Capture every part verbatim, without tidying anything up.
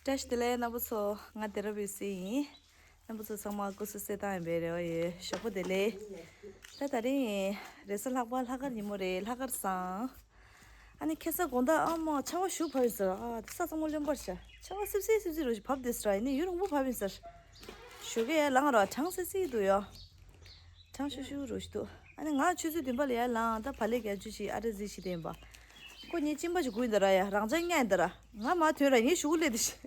བཀྲ་ཤིས་བདེ་ལེགས་རྣམ་པ་ཚོ། ང་སྡེ་ར་བུས་སི་ཡིན། རྣམ་པ་ཚོ་ཚང་མ་སྐུ་གཟུགས་གསལ་ཐང་ཡིན་པའི་རེ་བ་ཡོད། ཞོགས་པ་བདེ་ལེགས། ད་དེ་རིང་རེས་གཟའ་ལྷག་པ། ལྷག་དཀར་ཉིན་མོ་རེད། ལྷག་དཀར་བཟང་། ཨ་ནི་ཁ་སང་དགོང་དག་ཨ་མ་ཆར་པ་ཞེ་པོ་བབས་ཡིན་ཟེར། ཨ་ས་ཚང་མ་རློན་པར་ཤག་ཆར་པ་སིབ་སིབ་སིབ་སིབ་རུ་ཞིག་བབས་བསྡད་ཟེར། ཡིན་ནའི་ཡུན་རིང་པོ་བབས་ཡིན་ཟེར། ཞོགས་ཀས་ཡར་ལངས་ར་གྲང་སིབ་སིབ་འདུག་ཡ། གྲང་ཤུར་ཤུར་རུ་ཞིག་འདུག་ཨ་ནི་ང་ཆུ་ཚོད་བདུན་པ་ལ་ཡར་ལངས། ད་བག་ལེབ་རྒྱག་རྒྱུ་ཞིག་ཨ་འདྲ་ཟིག་བྱས་བསྡད་ཡིན་པ། ཁོ་ངའི་གཅིན་པ་ཞིག་སྒུག་ཡིན་ད་ར་ཡ། རང་ཅག་ཉལ་ཡིན་ད་ར། ང་མར་ཐོན་ར་ངའི་གཞུག་གུ་སླེབས་བསྡད་ཤག་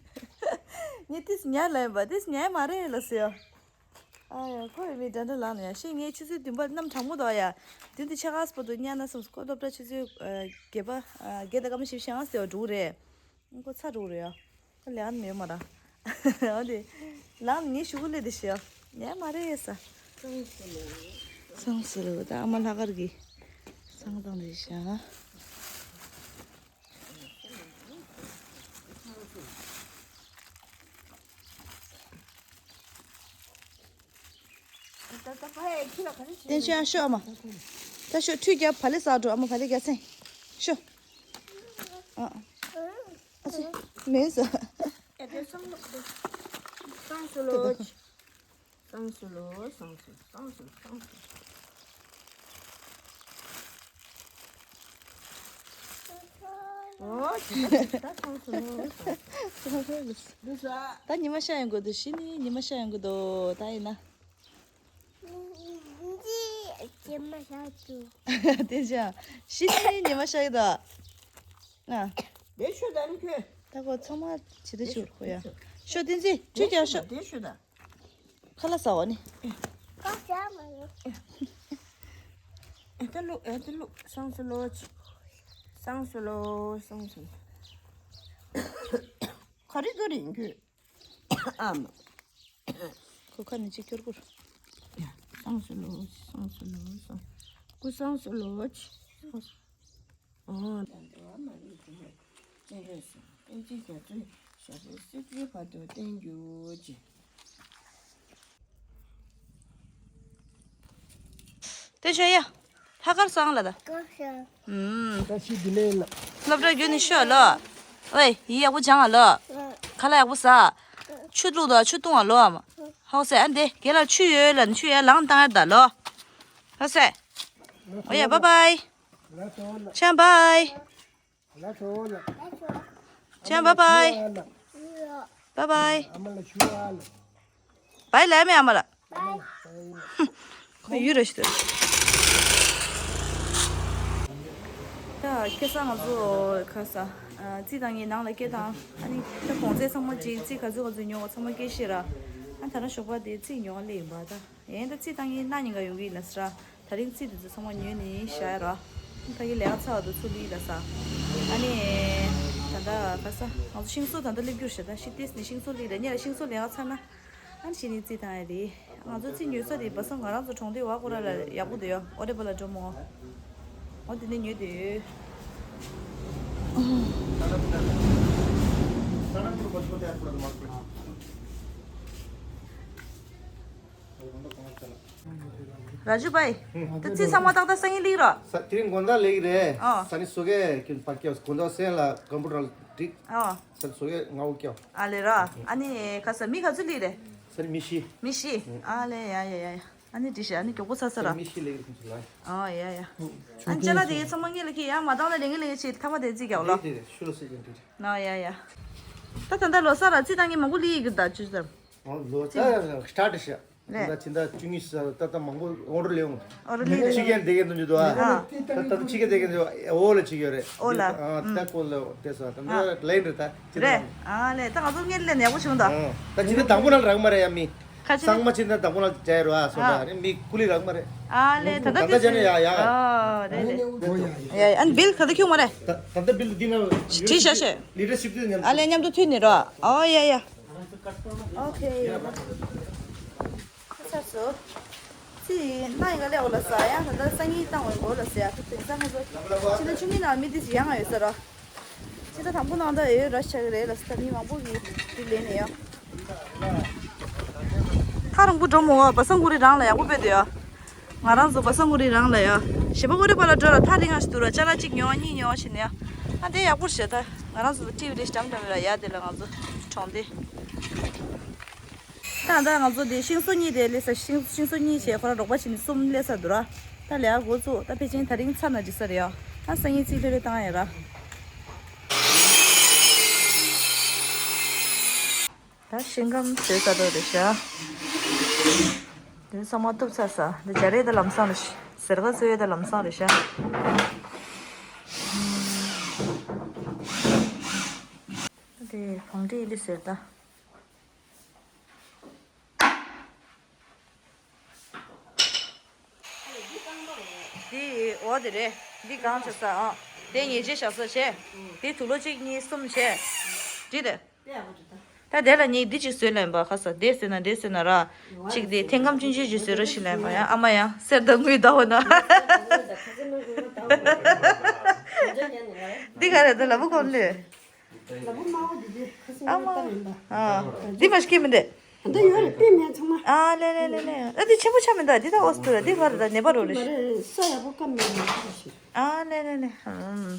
ངས་ཏིས་ཉལ་ལབ་ཡིན་པ། ཏིས་ཉལ་མ་རེད་ལབ་ཟེར་ཡ། ཨ་ཡ། ཁོ་ཡི་མི་འདྲ་འདྲ་ལངས་ནས་ཡ། ཤེས། ངས་ཆུ་ཚོད་བདུན་པ་གནམ་གྲང་མོ་འདུག་ཡ། དུས་འདི་ཕྱེད་ཀ་ཙམ་བར་དུ་ཉལ་ན་བསམས། ཁོ་སློབ་གྲྭ་ཆུ་ཚོད་ཨ་བརྒྱད་པ། ཨ་བརྒྱད་དང་སྐར་མ་བཞི་བཅུ་ཞེ་ལྔ་ཟེར་བ་འགྲོ་གི་རེད། ཁོ་ཚར་འགྲོ་གི་རེད་ཡ། ཁོ་ལས་ཀ་མེད་མ་ར། འོ་དེ། ལངས་ནས་ངའི་གཞུག་གུ་སླེབས་བསྡད་ཤག་ཡ། ཉལ་མ་རེད་ས། བསམས་སོང་ལོ། ད་ཨ་མ་ལྷག་དཀར་གྱིས་བསང་བཏང་བསྡད་ཤག་བསྟན་ཆོས། ཨ་ཤོག་ཨ་མ། ད་ཤོག་ཁྲུས་རྒྱབ། བག་ལེབ་ཟ་འགྲོ། ཨ་མ་བག་ལེབ་རྒྱག་ཚར། ཤོག་ཨ། ཨ་ཙི། མེད་ཟ། ཨེ་དེ་བསང་ལོ། བསང་སོང་ལོ། བསང་སོང་ལོ། བསང་སོང་། བསང་སོང་། བསང་སོང་། ཨོ། ད་བསང་སོང་ལོ། ད་ཉི་མ་ཤར་ཡོང་གི་འདུག་གཞི་ནས་ཉི་མ་ཤར་ཡོང་གི་འདུག་ད་ཡིན་ན། ཉི་མ་ཤར་འདུག་དེ་བཞིན་གཞི་ནས་ཉི་མ་ཤར་གི་འདུག་ཨ། དེ་ཤོད་དང་ཁྱོད། ད་ཁོ་ཚང་མ་ཇི་ལྟར་ཤོད་ཁོ་ཡ། ཤོད། བསྟན་འཛིན་ཁྱོད་ཀྱང་ཤོད། དེ་ཤོད་དང་། ཁ་ལག་ཟ་བ་ནི། ཨེ་ད་ལུག་ཨེ་ད་ལུག་བསང་སོང་ལོ། བསང་སོང་ལོ། བསང་སོང་། ག་རེ་ག་རེ་ཡིན་ཁྱོད། ཨ་མ། ཁོ་ཁ་ནས་ཅིག་སྐྱོར་སྐྱོར། ཡ། བསང་སོང་ལོ། བསང་སོང་ལོ། བསང་། ཁོ་བསང་སོང་ལོ། བསང་སོང་། ཨོ། དང་འདྲ་བ་མ་ལུས་སྒྲོལ་མ། སྤྱན་རས་གཟིགས། པཎ་ཆེན་རྒྱ་མཚོའི་ཞབས་པད་སྲིད་པའི་བར་དུ་བརྟན་གྱུར་ཅིག་དེ་ཤོད་ཡ། ལྷག་དཀར་བསང་ལ་ད། ཀོ་ཤ། ཨུམ། བཀྲ་ཤིས་བདེ་ལེགས་ལ། སློབ་གྲྭ་བརྒྱུད་ནས་ཤོད་ལོ། ཨོའི་ཡིག་ཡག་པོ་སྦྱང་ཨ་ལོ། ཁ་ལག་ཡག་པོ་ཟ། ཆུ་བླུགས་དང་ཆུ་བཏུང་ཨ་ལོ། ཧོ་སེ། ཨ་འདི་རྒན་ལགས་ཆུ་ཡོད་ལ་ཆུ་ཡར་ལངས་བཏང་ཡ་ད་ལོ། ཧོ་སེ། ཨོ་ཡ། བཱའི་བཱའི། ཆང་བཱའི། ཆང་བཱའི་བཱའི། བཱའི་བཱའི། བཱའི་ལབ་མེད་ཨ་མ་ལ། ཁོ་ཡུལ་རེ་ཞིག་ཏུ། ད་ཁ་སང་ང་ཚོ་ཁ་སང་རྩིས་བཏང་མཁན་ནང་ལ་སྐད་བཏང་། ཨ་ནི་ད་གོང་ཚད་ཚང་མ་ཅིག་རྩིས་ག་ཚོད་ག་ཚོད་ཉོ་བ་ཚང་མ་སྐད་ཤེས་ར། ཨ་ད་ནང་ཞོགས་པ་དེ་རྩིས་ཉོ་བ་སླེབས་ཡིན་པ་ད། ཡིན་ད་རྩིས་བཏང་མཁན་གནངས་ཉིན་ཀ་ཡོང་གི་ཡིན་ལབ་ཟེར་ར། ད་རིང་རྩིས་དེ་ཚོ་ཚང་མ་ཉོས་ནས་བཞག་ཡ་ར། ད་གིན་ལས་ཀ་ཚར་བ་དང་ཚུར་སླེབས་ལབ་ས། ཨ་ནི། ད་ལྟ་ག་ས་ང་ཚོ་ཤིང་བཟོ་ད་ལྟ་སླེབས་རྒྱུ་རེད་ཤག་ད་ཤི་ཏེས་ནས་ཤིང་བཟོ་སླེབས་རེད། ཉེ་ལ་ཤིང་བཟོ་ལས་ཀ་ཚར་ན། ཨ་ནི་ཤི་ནས་རྩིས་བཏང་ཡ་རེད། ང་ཚོ་རྩིས་ཉོ་ས་དེ་བ་སོ་ང་རང་ཚོ་གྲོང་སྡེ་བ་ཀོ་ར་ལ་ཡག་པོ་འདུག་ཡ། ཨོ་རེ་པ་ལ་འགྲོ་མོ། ཨོ་དེ་ནས་ཉོས་དེ་ཡོད། ར་ཇུ་བཱའི། ད་རྩིས་ཚང་མ་ཏག་ཏག་སང་ཉིན་སླེབས་རོགས། ས་དེ་རིང་དགོང་དག་སླེབས་ཀྱི་རེད། ཨོ། ས་ནི་སོ་གས་ཁྱོད་ཕར་སྐྱོ། དགོང་དག་སེང་ལ་ཀམ་པུ་ཊར་ལ་འགྲིག་ཨོ། ས་ནི་སོ་གས་ང་འོ་སྐྱོ། ཨ་ལེ་ར། ཨ་ནི་ཁ་ས་མི་ག་ཚོད་སླེབས་རེད། ས་ནི་མི་བཞི། མི་བཞི། ཨ་ལེ་ཡ་ཡ་ཡ་ཡ། ཨ་ནི་འགྲིག་ཤག་ཨ་ནི་མགྱོགས་པོ་ཚར་ས་ར། ས་ནི་མི་བཞི་སླེབས་ཀྱི་རེད་ཁོང་ཚོ་ལ། ཨོ་ཡ་ཡ། ཨ་ནི་ཅ་ལག་དེ་ཚང་མ་ངེད་ལ་ཁྱེད་ཡར་མ་བཏང་ན་ལེ་ངེད་ལེ་ངེད་ཆེ་ཐ་མ་དེ་རྩིས་རྒྱག་ལོ། རེད་རེད་རེད། ཤུ་ལོ་སེ་ཅན་རེད་རེད། ཨོ་ཡ་ཡ། ད་ད་ལྟ་ལོ་གསར་ར་རྩིས་བཏང་མཁན་མང་པོ་སླེབས་ཡོད་ཀྱི་རེད་ད་ཅི་ཙམ། ཨོ་ལོ་ད་སི་ཊར་ཊི་ཤག་རེད། ད་ཕྱི་ཟླ་བཅུ་གཉིས་སུ་ད་ད་མང་པོ་ཨོ་ཌར་ལེན་འོང་། ཨོ་ཌར་ལེན་ཕྱི་རྒྱལ་འདེད་མཁན་དུ་འཇུ་དོ། ཨ། ད་ད་ཕྱི་རྒྱལ་འདེད་མཁན་དུ་ཨོ་ལ་ཕྱི་རྒྱལ་རེད། ཨོ་ལ། ཨ། ད་ཀོ་ལ་དེ་སོ་ད་ལའིན་རེད་ད་ཕྱི་ཟླ། རེད། ཨ་ལེ་ད་ང་ཚོ་ངེད་ལས་ནས་ཡག་པོ་བྱུང་ད། ཨ། ད་ཕྱི་ཟླ་དང་པོ་ནང་རག་མ་རེད་ཡ་མི། ཁ་ཆེ་ཚང་མ་ཕྱི་ཟླ་དང་པོ་ནང་བྱས་རོ། ཨ་སོ་ད་ཨ། རེད་མི་ཀུ་ལི་རག་མ་རེད། ཨ་ལེ་ད་ད་ད་ད་ད་བྱས་ན་ཡ་ཡ། ཨ་རེད་རེད། ཡ་ཡ་ཨ་ནི་བིལ་ག་ད་ཁྱུག་མ་རེད། ད་ད་ད་བིལ་འདི་ན་བྲིས་བཞག་ཤེས། ལི་ཊར་ཤིབ་དེ་ཉམས། ཨ་ལེ་མཉམ་དུ་མཐུད་ནས་རོ། ཨོ་ཡ་ཡ། ཨོ་ཁེ། ཚར་སོང་། ཚིག་སྣ་ཡི་ག་ལེ་འོ་ལ་ས་ཡ་ད་ལྟ་སང་ཉིན་བཏང་བའི་འོ་ལ་ས་ཡ་ད་དེང་སང་ང་ཚོ་ཕྱི་ཟླ་བཅུ་གཉིས་ནང་མི་དེ་ཅི་ཡང་ཡོད་ས་ར། ཕྱི་ཟླ་དང་པོ་ནང་ད་ཡོད་ར་ཆགས་ཀྱི་རེད་ལ་ས་ད་མི་མང་པོ་གིས་དེ་ལེན་ནས་ཡོད། ཐག་རིང་པོ་འགྲོ་མོ་བ་བ་སང་གུ་རི་རང་ལ་ཡག་པོ་བོད་དུ་ཡོད། ང་རང་ཚོ་བ་སང་གུ་རི་རང་ལ་ཡོད། ཞེ་པོ་གུ་རི་པ་ལ་འགྲོ་ལ་ཐག་རིང་ང་ཞིག་འདུག་ར་ཅ་ལག་གཅིག་ཉོ་བ་གཉིས་ཉོ་བ་ཞིག་ནས་ཡོད། ཨ་དེ་ཡག་པོ་རེད་ད། ང་རང་ཚོ་ལ་ཊི་ཝི་རེ་ཞིག་འགྲམ་འགྲམ་ཡོད་ར་ཡ་དེ་ལ་ང་ཚོ། གྲོང་སྡེ། ད་ད་ང་ཚོ་དེ་ཤིང་བཟོ་གཉིས་དེ་སླེབས་ས། ཤིང་ཤིང་བཟོ་གཉིས་བྱས་ཁོ་རང་རོགས་པ་བྱེད་ནས་གསུམ་སླེབས་ས་འདུག་ར། ད་ལས་ཀ་འགོ་བཙུགས། ད་ཕལ་ཆེར་དེ་རིང་ཚར་ན་འགྲིག་ས་རེད་ཡ། ད་སང་ཉིན་རྩིས་ལྷོད་ལྷོད་བཏང་ཡ་ར། ད་ཤིང་སྒམ་བཟོས་ཚར་འདུག་རེད་ཤག་དེ་ཚང་མ་གཏུབ་ཚར་ས། འདི་སྦྱར་ཡས་ད་ལམ་སང་རེད་ཤག་ཟེར་ག་བཟོ་ཡས་ད་ལམ་སང་རེད་ཤག་དེ་བང་སྒྲིག་ལི་ཟེར་ད། འདི་འོ་དེ་རེད། འདི་གང་བྱ་ས་ཨ། དེ་ཉེས་ཆད་བཞག་ས་བྱས། འདི་དུག་ལོག་གཅིག་གཉིས་གསུམ་བྱས། འདི་དེ། ད་དེ་ལ་ངས་འདི་གཅིག་བཟོས་ལེན་པ། ཁ་ས་དེ་བཟོས་ན་དེ་བཟོས་ན་ར། གཅིག་དེ་ཐེངས་སྐམ་ཆུང་ཆུང་ཅིག་བཟོས་རོགས་ཞེས་ལེན་པ་ཡང་ཨ་མ་ཡང་གསེར་དང་དངུལ་ཟླ་བོ་ན། འདི་ག་རེད་ད་ལ་བུ་གོན་ལེ། ལ་བུ་དམར་པོ་འདི་དེ་ཁ་སང་ཨ་ང་མ་ལྟ་མིན་པ། ཨ། འདི་མ་ཤི་མི་འདི། འདི་ཡོད་རེད་པས་མེད་ཚང་མ། ཨ་ལེ་ལེ་ལེ་ལེ། ཨ་འདི་ཆེན་པོ་ཆགས་མི་འདུག་འདི་ད་ཨོ་སི་ཏུ་ར་འདི་ག་རེ་ད་ནེ་པ་རོ་རེ། མ་རེད་ས་ཡག་པོ་སྐམ་མེད་མ་ཤི། ཨ་ལེ་ལེ་ལེ། ཨམ།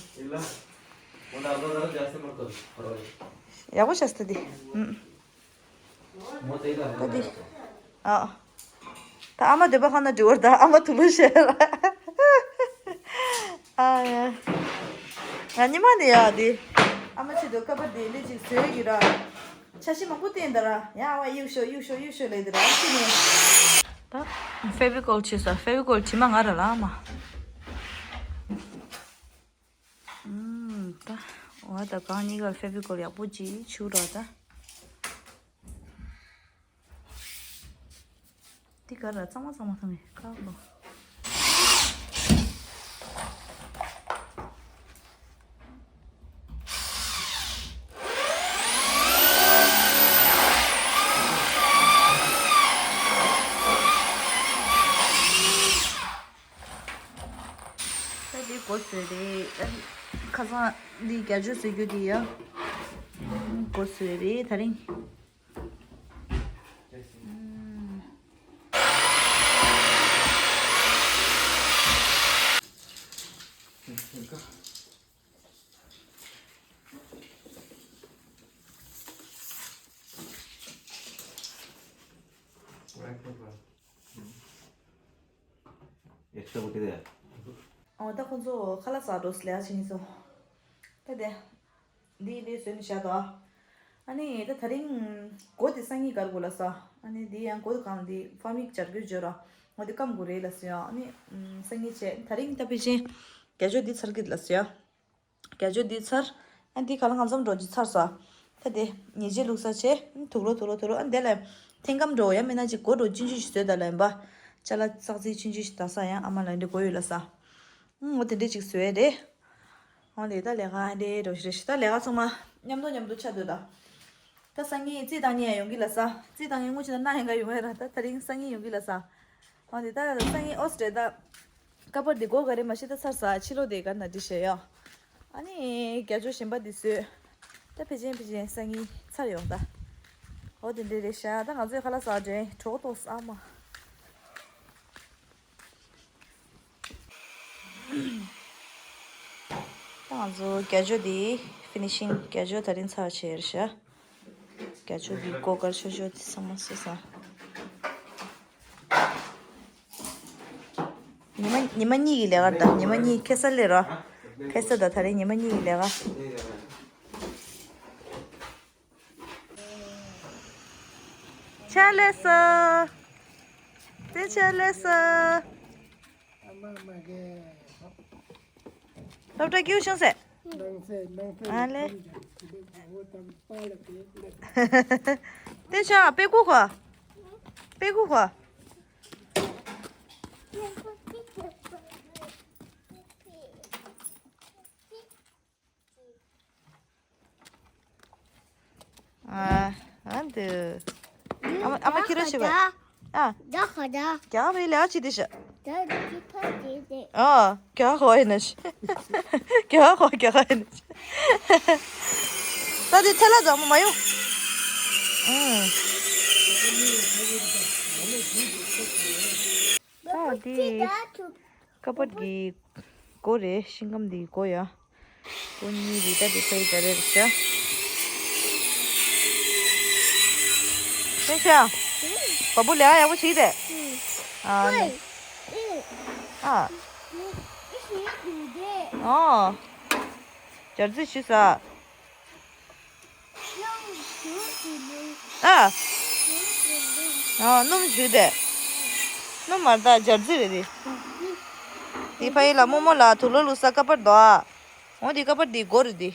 ཡག་པོ་ཤ་སྟ་འདི། ཨམ། ད་འདི། ཨ། ད་ཨ་མ་འདོད་པ་ཁ་ན་འདྲི་བར་ད་ཨ་མ་ཐུག་ལུ་བཤད་ལ། ཨ་ཡ། ང་ཉི་མ་ནས་ཡ་འདི། ཨ་མ་ཆེད་དུ་ཀ་པར་འདི་ལི་ཅིག་བཟོས་ཀྱི་ར། ཆ་ཤས་མང་པོ་བསྟན་ད་ར། ཡ་ཨ་བ་གཡུག་ཤོག་གཡུག་ཤོག་གཡུག་ཤོག་ལས་འདི་ར་ཨ་ཅི་ནས། ད་ཕེ་བི་ཀོལ་བྱས་ས། ཕེ་བི་ཀོལ་དྲི་མ་ང་ར་ལ་ཨ་མ། ཨུམ། ད་འོ་ད་གང་གཉིས་ཀར་ཕེ་བི་ཀོལ་ཡག་པོ་ཅིག་བྱུག་ར་ད། འདི་ག་ར་གཙང་མ་གཙང་མ་ཐོན་ནས་ཁག་པོ། ད་འདི་མགོ་བཟོས་རེད། ད་ཁ་སང་འདི་རྒྱ་ཇོ་བཟོས་རྒྱུ་འདི་ཡ། མགོ་བཟོས་རེད་དེ་རིང་། ཨོ་ད་ཁོང་ཚོ་ཁ་ལག་ཟ་འགྲོ་ལས་ཨ་ཆེ་ཉིས་ཚོ། ད་དེ། འདི་འདི་བཟོས་ནས་བཞག་འདུག་ཨ་ནི་ད་དེ་རིང་སྒོ་དེ་སང་ཉིན་སྒར་དགོས་ལ་ས། ཨ་ནི་འདི་ཡང་སྒོ་དེ་གང་འདི་ཕ་མིག་སྦྱར་དགོས་འབྱོར་ར། འོ་དེ་སྐམ་དགོས་རེད་ལ་སོ་ཡ། ཨ་ནི་སང་ཉིན་བྱས་དེ་རིང་ད་ཕལ་ཆེར་རྒྱ་ཇོ་འདི་ཚར་གི་ལ་སོ་ཡ། རྒྱ་ཇོ་འདི་ཚར། ཨ་འདི་ག་ལ་གང་འཚམ་འགྲོ་རྒྱུ་ཚར་ས། ད་དེ་ཉེས་ཆད་བླུགས་ས་བྱས། དུག་ལོག་དུག་ལོག་དུག་ལོག་ཨ་འདི་ལ་ཐེངས་སྐམ་འགྲོ་ཡ་མིན་ན་ཅིག་སྒོ་འགྲོ་ཆུང་ཆུང་ཞིག་བཟོས་ད་ལ་ཡིན་པ། ཅ་ལག་ཙག་ཙིག་ཆུང་ཆུང་ཞིག་ད་ས་ཡང་ཨ་མ་ལ་འདི་དགོས་ཡོད་ལ་ས། ཨུམ། འོ་དེ་འདྲས་ཅིག་བཟོས་རེད། འོ་ལེ་ད་ལས་ཀ་འདྲས་འགྲོ་ཞིག་རེད་ཤི། ད་ལས་ཀ་ཚང་མ་མཉམ་དུ་མཉམ་དུ་ཆགས་འདུག་ད། ད་སང་ཉིན་རྩིས་བཏང་ནི་ཡང་ཡོང་གི་ལ་ས། རྩིས་བཏང་ནི་དངུལ་ཆུ་ན་ན་ཡང་ག་ཡོང་ཡ་ར། ད་དེ་རིང་སང་ཉིན་ཡོང་གི་ལ་ས། འོ་དེ་ད་སང་ཉིན་ཨོ་སི་ཏྲེ་ད། ཀ་པར་འདི་སྒོ་ག་རེ་མ་ཤེས་ད་ཚར་ས། ཕྱི་ལོགས་དེ་ག་ན་འདི་བཤད་ཡ། ཨ་ནི་རྒྱ་ཇོ་གཞན་པ་འདི་བཟོས། ད་ཕལ་ཆེར་ཕལ་ཆེར་སང་ཉིན་ཚར་ཡོང་ད། འོ་དེ་འདྲས་རེད་ཤག་ད་ང་ཚོའི་ཁ་ལག་ཟ་འདྲེན་གྲོགས་ཏོག་ཨ་མ། ད་ང་ཚོ་རྒྱ་ཇོ་འདི་ཕི་ནི་ཤིང་། རྒྱ་ཇོ་དེ་རིང་ཚར་བྱས་རེད་ཤག་རྒྱ་ཇོ་གི་སྒོ་དཀར་ཆོ་ཆོ་དེ་ཚང་མ་བཟོས་སོང་། ཉི་མ་ཉི་མ་གཉིས་ཀྱི་ལས་ཀ་རེད་ད། ཉི་མ་གཉིས་ཁ་སང་ལས་ར། ཁ་སང་དང་དེ་རིང་ཉི་མ་གཉིས་ཀྱི་ལས་ཀ་ཆ་ལེ་སོ། དེ་ཆ་ལེ་སོ། སློབ་གྲྭ་སྐྱིད་པོ་བྱུང་ཟེར། ཨ་ལེ། དེ་ཆ་དཔེ་ཁུག་གོ། དཔེ་ཁུག་གོ། ཨ། ཨ་འདི། ཨ་མ་ཨ་མ་ཁྱེད་རང་ཤི་བ། ཨ། རྒྱ་ཁ་རྒྱ། རྒྱ་བའི་ལས་ཅི་དེ་ཤ། རྒྱ་རྒྱ་ཁ་དེ་དེ། ཨ། རྒྱ་ཁ་ཡིན་ན་ཤི། རྒྱ་ཁ་རྒྱ་ཁ་ཡིན་ན་ཤི། ད་དེ་ཐལ་ལ་འཛམ་མ་ཡོང་། ཨང་། ད་དེ། ཀ་པོར་གི་སྒོ་རེད། ཤིང་སྒམ་འདི་སྒོ་ཡ། སྒོ་གཉིས་རེད། ད་འདི་ཕའི་ད་རེད་ཤག་ཤ། བ་སྤུ་ལས་ཀ་ཡག་པོ་བྱེད་དེ། ཨ་ནི། ཨ། ཨོ། སྦྱར་རྩི་བྱུགས་ས། ཨ། ཨ། སྣུམ་བྱུགས་དེ། སྣུམ་མ་རེད་ད། སྦྱར་རྩི་རེད་དེ། དེ་ཕ་ཡི་ལ་རྨོ་མོ་ལ་དུག་ལོག་བླུགས་ས་ཀ་པར་དོ་ཨ། འོ་དེ་ཀ་པར་དེ་སྒོ་རེད་དེ།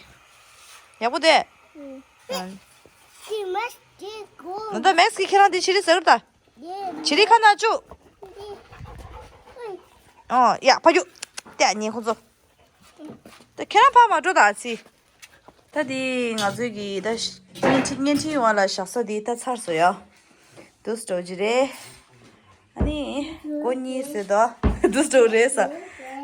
ཡག་པོ་དེ། ཨ། ད་ད་མེག་སི་ཁྱེད་རང་དེ་ཕྱི་རི་ཟེར་ད། ཕྱི་རི་ཁ་ན་བཅུག་ཨོ་ཡ་ཕ་རྒྱུ། ཏེ་ཉེ་ཁོ་ཚོ། ད་ཁྱེད་རང་ཕ་མ་འགྲོ་ད་ཚི། ད་དེ་ང་ཚོའི་གི་ད་བརྙན་འཕྲིན་བརྙན་འཕྲིན་ཡོང་བ་ལ་བཞག་ས་དེ་ད་ཚར་སོང་ཡ། དུས་འགྲོ་གི་རེད། ཨ་ནི་སྒོ་གཉིས་ཟེར་དོ། དུས་འགྲོ་རེད་ས།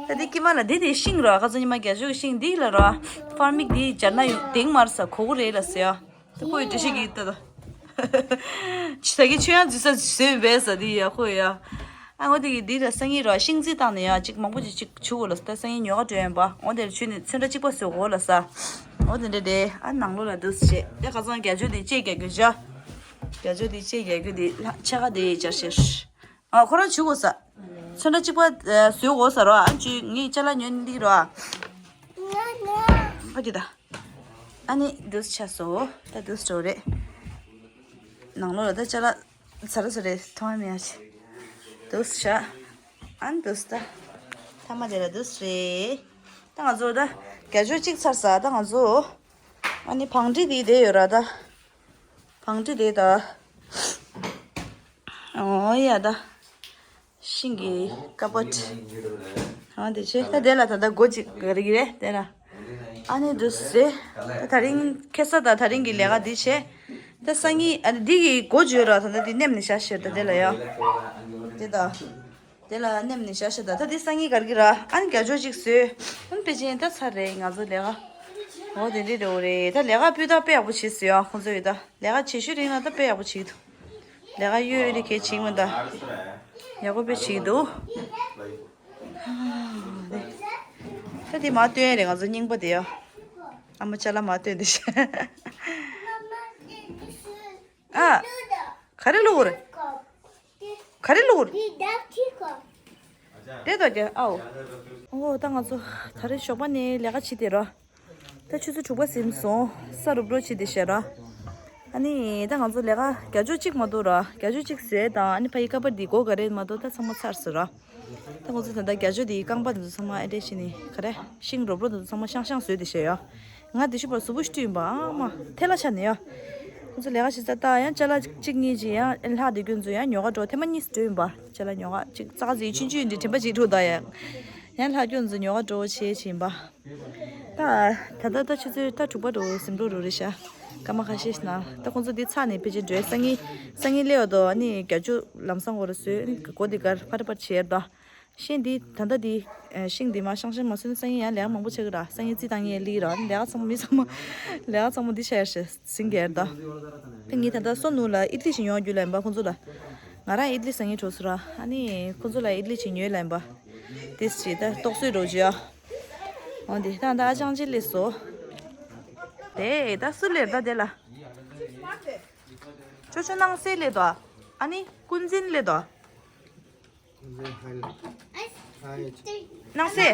ད་དེ་ཀྱི་མ་ལ་དེ་དེ་ཤིང་རོ། ཁ་ཚོ་ཉི་མ་རྒྱ་ཆོས་ཤིང་འདི་ལ་རོ། ཕར་མིག་འདི་སྦྱར་ན་ཡོང་དེང་མར་ས་གོ་གོ་རེད་ལ་ཟེར་ཡ། ཁོའི་འདྲི་ཤེས་ཀྱི་ལྟ་ད། ཇི་ལྟར་གྱི་ཆོས་ཡང་འཛུལ་ས་བཟོས་པས་ཟ་དེ་ཡ་ཁོ་ཡ། ཨ་འོ་དེ་གི་འདི་ལ་སང་ཉིན་རོ་ཤིང་རྩི་བཏང་ནས་ཡ་གཅིག་མང་པོ་ཅིག་གཅིག་བྱུག་གོ་ལ་ས། ད་སང་ཉིན་ཉོ་ག་འགྲོ་ཡོང་པ། འོ་དེར་ཆུ་ནི་ཚོན་ཁྲ་གཅིག་པ་བཟོས་གོ་ལ་ས། འོ་དེ་འདྲ་དེ་ཨ་ནང་ལོགས་ལ་འདུག་བྱས་དེ་ཁ་སང་རྒྱ་ཇོ་དེ་ལྕེ་རྒྱག་རྒྱུ་བྱ། རྒྱ་ཇོ་དེ་ལྕེ་རྒྱག་རྒྱུ་དེ་ལྷ་ཕྱེད་ཀ་དེ་སྦྱར་ཤེར། ཨ་ཁོ་རང་བྱུག་གོ་ས། ཚོན་ཁྲ་གཅིག་པ་བཟོས་གོ་ས་རོ། ཨ་ཅུ་ངའི་ཅ་ལག་ཉོན་འདི་རོ། ཨ་ཀི་ད། ཨ་ནི་འདུག་ཆ་སོ། ད་འདུག་འགྲོ་རེད། ནང་ལོགས་ལ་ད་ཅ་ལག་ཚ་ར་ཚ་རེད་མཐོང་མེད་ཡ་ཆེ། འདུག་ཆ། ཨ་ནི་འདུག་ད། ཐ་མ་དེ་ལ་འདུག་རེད། ད་ང་ཚོ་ད་རྒྱ་ཇོ་གཅིག་ཚར་ས་ད་ང་ཚོ། ཨ་ནི་བང་ཁྲི་དེ་བསྡད་ཡོད་ར་ད། བང་ཁྲི་དེ་ད། ཨོ་ཡ་ད། ཤིང་གི་ཀ་པོད། ཨ་དེ་ཆེ་ད་དེ་ལ་ད་ད་སྒོ་གཅིག་ག་རེ་གི་རེད་དེ་ལ། ཨ་ནི་འདུག་སེ། ད་ད་རིང་ཁེ་ས་ད་ད་རིང་གི་ལས་ཀ་འདི་བྱས། ད་སང་ཉིན་ཨ་ནི་འདི་གི་སྒོ་འཇུས་ར་ད་ད་འདི་ནེམ་ནི་ཤ་ཤེར་ད་དེ་ལ་ཡ། དེ་ད། དེ་ལ་ནེམ་ནི་ཤ་ཤེར་ད་ད་འདི་སང་ཉིན་ག་རེ་གི་ར་ཨ་ནི་རྒྱ་ཇོ་གཅིག་བཟོས། ཨ་ནི་པེ་ཅིན་ད་ཚར་རེད་ང་ཚོ་ལས་ཀ། འོ་དེ་འདྲ་རེད་འོ་རེད་ད་ལས་ཀ་སྤུས་དག་དཔེ་ཡག་པོ་བྱས་སོང་ཡ་ཁོང་ཚོ་ཡོད་ད། ལས་ཀ་བྱེད་ཤུལ་རིང་ལ་ད་དཔེ་ཡག་པོ་བྱེད་ཀྱི་འདུག་ལས་ཀ་གཡོ་ཡོད་རེད་གལ་ཆེ་མི་འདུག་ཡག་པོ་དཔེ་བྱེད་ཀྱི་འདུག་ད་དེ་མ་སྟོན་རེད་ང་ཚོ་རྙིང་པ་དེ་ཡ། ཨ་མ་ཅ་ལག་མ་སྟོན་དེ་ཤ། ཨ། ག་རེ་བླུགས་རེད། ག་རེ་བླུགས་རེད། དེ་ད་ཀྱ་ཨའོ། ཨོ་ད་ང་ཚོ་ད་རེས་ཞོགས་པ་ནས་ལས་ཀ་བྱེད་དེ་རོ། ད་ཆུ་ཚོད་དྲུག་པ་ཟིན་སོང་། ས་རུབ་རོ་བྱེད་དེ་ཤ་ར། ཨ་ནི་ད་ང་ཚོ་ལས་ཀ་རྒྱ་ཇོ་གཅིག་མ་གཏོགས་ར་རྒྱ་ཇོ་གཅིག་བཟོས་དང་ཨ་ནི་ཕ་ཡི་ཀ་པར་འདི་སྒོ་ག་རེ་མ་གཏོགས་ད་ཚང་མ་ཚར་སོང་ར། ད་ང་ཚོ་ད་ལྟ་རྒྱ་ཇོ་འདིའི་རྐང་པ་འདི་ཚོ་ཚང་མ་ཨེ་འདྲས་བྱས་ནས་ག་རེ་ཤིང་རོབ་རོབ་འདི་ཚོ་ཚང་མ་ཤང་ཤང་བཟོས་དེ་ཤ་ཡ། ང་དེ་ཤུ་པར་གཟུགས་པོ་ཤི་ཡིན་པ་ཨ་མ་ཐལ་ལ་ཆ་ནས་ཡ། ཁོ་ཚོ་ལས་ཀ་བྱེད་ས་ད་ཡང་ཅ་ལག་གཅིག་གཉིས་ཅིག་ཡང་ལྷག་དེ་ཀུན་ཚོ་ཡང་ཉོ་ག་འགྲོ་ཐེངས་མ་གཉིས་སུ་འགྲོ་ཡིན་པ། ཅ་ལག་ཉོ་ག་གཅིག་ཙག་ཙིག་ཆུང་ཆུང་འདི་དྲན་པ་གཅིག་འགྲོ་ད་ཡ། ཡང་ལྷག་ཀུན་ཚོ་ཉོ་ག་འགྲོ་བྱེད་བྱེད་ཡིན་པ། ད་ད་ལྟ་ད་ཆུ་ཚོད་ད་དྲུག་པ་འགྲོ་ཟིན་འགྲོ་རུ་རེད་ཤག་སྐར་མ་ཁ་ཤས་ཤིག་ན་ད་ཁོ་ཚོ་འདི་ཚགས་ནས་ཕལ་ཆེར་འགྲོ་སང་ཉིན་སང་ཉིན་སླེབས་ཡོད་དོ་ཨ་ནི་རྒྱ་ཇོ་ལམ་སང་འོ་རུ་བཟོས་ཨ་ནི་སྒོ་འདི་གར་ཕར་ཕར་བྱེད་ཡར་དོ། ཤིང་འདི་ད་ལྟ་འདི་ཨེ་ཤིང་འདི་མ་ཤང་ཤང་མ་སོན་སང་ཉིན་ཡང་ལས་ཀ་མང་པོ་ཆགས་ཀྱི་ར། སང་ཉིན་རྩི་བཏང་ཡས་ལི་ར་ལས་ཀ་ཚང་མ་མི་ཚང་མ་ལས་ཀ་ཚང་མ་འདི་ཆགས་ཡར་ཞེས་ཟིན་གྱི་ཡར་ད། ད་ངས་ད་ལྟ་སོ་ནུ་ལ་ཨི་ཏི་ལི་ཞིག་ཉོ་རྒྱུ་ལ་ཡིན་པ་ཁོང་ཚོ་ལ། ང་རང་ཨི་ཏི་ལི་སང་ཉིན་འགྲོ་སོང་ར་ཨ་ནི་ཁོང་ཚོ་ལ་ཨི་ཏི་ལི་ཞིག་ཉོས་ལ་ཡིན་པ། དེ་ཞིག་ད་རྟོག་བཟོས་འགྲོ་རྒྱུ་ཡ། འོ་འདི་ད་ད་ཨ་ཅང་ཅི་ལི་སོ། དེ་ད་སུ་ལེར་ད་དེ་ལ། ཅོ་ཅོ་ནང་སེ་ལེ་དོ། ཨ་ནི་ཀུན་འཛིན་ལེ་དོ། ནང་སེ།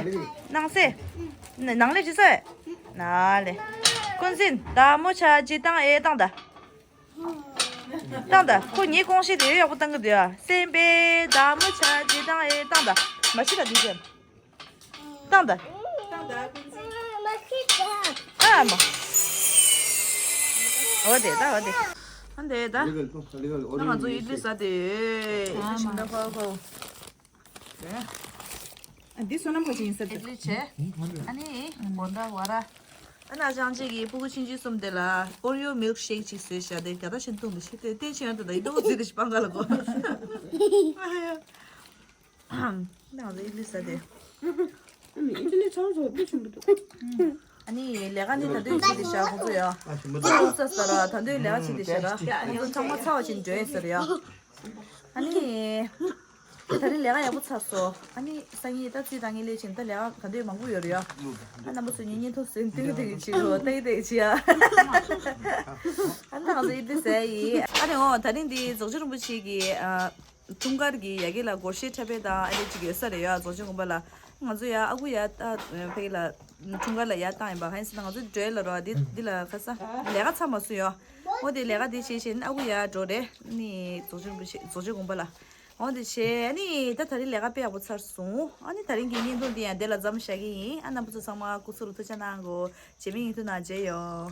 ནང་སེ། ནང་ལེ་ཇི་སེ། ན་ལེ། ཀུན་སྲིན་ད་མོ་ཆ་ཇི་བཏང་ཨེ་བཏང་ད། བཏང་ད་ཁོ་ངའི་ཀོང་ཤེས་དེ་ཡག་པོ་བཏང་གི་འདུག་ཡ། སེམས་པའི་ད་མོ་ཆ་ཇི་བཏང་ཨེ་བཏང་ད། མ་ཤི་ད་དུས་ཅན། བཏང་ད། བཏང་ད་ཀུན་སྲིན། ཨ་མ། འོ་དེ་ད་འོ་དེ། ཨ་འདེ་ད། ད་ང་ཚོ་ཡིད་ལུས་ཟ་དེ་ཡོད། ཨ་མ། ཤིང་ད་ཕ་ཕ། འདི་བསོད་ནམས་ཁ་ཅིག་ཡིན་ས་དེ། ཨ་ནི་མོ་འདྲ་བ་ར། ཨ་ན་ཅང་ཅིག་གིས་སྤུ་གུ་ཆུང་ཆུང་གསུམ་དེ་ལ་ཨོ་རི་ཡོ་མིལ་ཤེག་ཅིག་བཟོས་བཞག་དེ་རྒྱ་ད་ཤིན་ཏུ་འདི་ཤི་དེ་བསྟན་ཆེན་ཡང་དེ་ད་ཡིན་ཏོ་ཙི་དེ་ཤི་སྤང་ག་ལ་གོ། ཨ་ཡ། ང་ཚོ་ཨི་ལི་ས་དེ། ཨ་ནི་ལས་ཀ་ནི་ད་དུང་བྱེད་དེ་བཞག་ཁོང་ཚོ་ཡ། ཨ་ཤི་མོ་ད། ཁོང་ཚོ་ས་ས་ར་ད་དུང་ལས་ཀ་བྱེད་དེ་བཞག་ར། ཁོང་ཚོ་ཚང་མ་ཚ་བ་ཅིག་འགྲོ་ཡིན་ཟེར་ཡ། ཨ་ནི། ད་རིང་ལས་ཀ་ཡག་པོ་ཚར་སོང་། ཨ་ནི་སང་ཉིན་ད་རྩིས་བཏང་ངེས་སླེབས་ཕྱིན་ད་ལས་ཀ་ག་འདྲ་མང་པོ་ཡོད་རེད་ཡ། ཨ་རྣམ་པ་ཚོ་ངའི་བརྙན་ཐུང་གཟིགས་ཏེ་ཏེ་བྱེད་རོགས་ཏེ་ཏེ་བྱེད་ཡ། ཨ་ནི་ང་ཚོ་ཡིན་ཏེ་ཟེར་ཡིན། ཨ་ནི་འོ་ད་རིང་འདི་རྫོགས་ཆེན་རིན་པོ་ཆེ་གི་ཨ་འཁྲུངས་སྐར་གྱི་ཡ་གི་ལ་སྒོར་གཞས་འཁྲབ་པའི་དང་ཨ་རེ་ཅིག་ཡོད་ས་རེད་ཡ། རྫོགས་ཆེན་དགོན་པ་ལ་ང་ཚོ་ཡ་ཨ་ཁུ་ཡ་ད་ཕ་གི་ལ་འཁྲུངས་སྐར་ལ་ཡ་བཏང་ཡིན་པ། གང་ཡིན་ཟེར་ན་ང་ཚོ་འགྲོ་ཡ་ལ་རོ་འདི་འདི་ལ་ཁ་ས་ལས་ཀ་ཚར་མ་སོང་ཡ། འོ་དེ་ལས་ཀ་དེ་བྱེད་བྱེད་ཨ་ཁུ་ཡ་འགྲོ་རེད། ནི་རྫོགས་ཆེན་རིན་པོ་ཆེ་རྫོགས་ཆེན་དགོན་པ་ལ། འོ་དེ་བྱས་ཨ་ནི་ད་ད་རིང་ལས་ཀ་དཔེ་ཡག་པོ་ཚར་སོང་། ཨ་ནི་ད་རིང་གི་བརྙན་ཐུང་འདི་ཡང་འདི་ལ་མཚམས་བཞག་གི་ཡིན། ཨ་རྣམ་པ་ཚོ་ཚང་མ་སྐུ་གཟུགས་ལ་ཐུགས་ཅག་གནང་གོ། རྗེས་མའི་བརྙན་ཐུང་ནང་མཇལ་ཡོང་།